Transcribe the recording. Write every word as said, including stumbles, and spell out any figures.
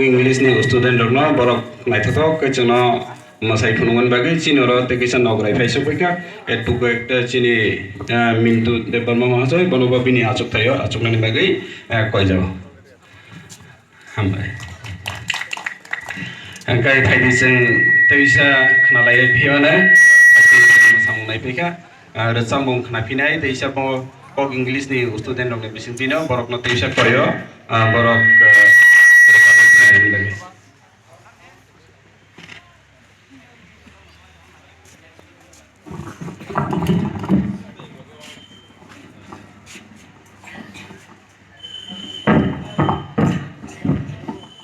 English ni student rokno borok naithothok khe chwngno mwsai phunukmani bagwi chini oro tei kisa nograi phai sokphaikha. Advocate chini, ah, Mintu Debbarma Mahasoi, bono bo bini achukthai o achuknani bagwi, ah, koijago. Hambai. Hwnkhe phaidi chwng teisa khnalaiwi phiyokno, phaidi chwng mwsamung naiphikha, ah, rwchapmung khnaphinai, teisa bo kok English ni student rokni bisingtwino borokno teisa koio, ah, borok, ah, rwchapmung khnai hwnwi.